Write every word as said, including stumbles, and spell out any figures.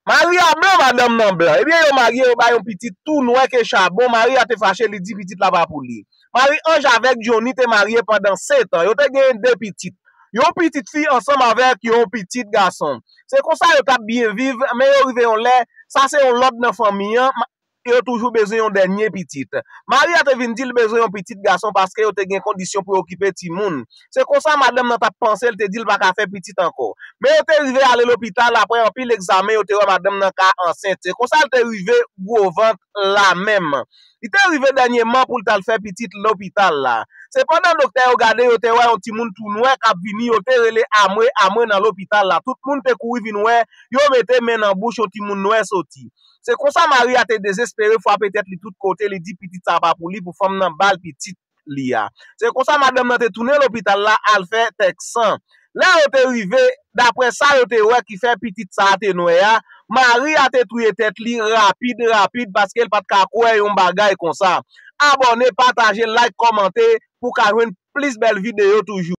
Mari a blan, madanm nan blan. Ebyen, yo marye, yo bay yon pitit tou nwè ke chabon. Mari a te fache, li di pitit la pa pou li. Mari Anj avèk Johnny te marye pandan sèt an. Yo te genyen de pitit. Yon pitit fi ansanm avèk yon pitit gason. Se konsa yo t ap byen viv, men yo rive yon lè, sa se yon lòd nan fanmi an, yo toujou bezwen yon dènye pitit. Mari a te vin di l bezwen yon pitit gason paske yo te gen kondisyon pou yo okipe timoun. Se konsa madanm nan t ap panse, l te di l pa ka fè pitit ankò. Men yo te rive ale lopital, apre anpil egzamen, yo te wè madanm nan ka ansent. Se konsa l te rive gwo vant la menm. Li te rive dènyèman pou l t al fè pitit lopital la. Se pandan doktè yo gade, yo te wè yon timoun tou nwè k ap vini, yo te rele amwe, amwe nan lopital la. Tout moun te kouri vin wè, yo mete men nan bouch yon timoun nwè soti. Se konsa Mari a te dezespere, frape tèt li tout kote, li di pitit sa pa pou li, pou fanm nan ba l pitit li a. Se konsa madanm nan te tounen lopital la al fè tèk san. Lè yo te rive, daprè sa yo te wè ki fè pitit sa a te nwè a, Mari a te touye tèt li rapid, rapid, paske l pa t ka kwè yon bagay konsa. Abòne, pataje, like, kòmante pou ka jwenn plis bèl videyo toujou.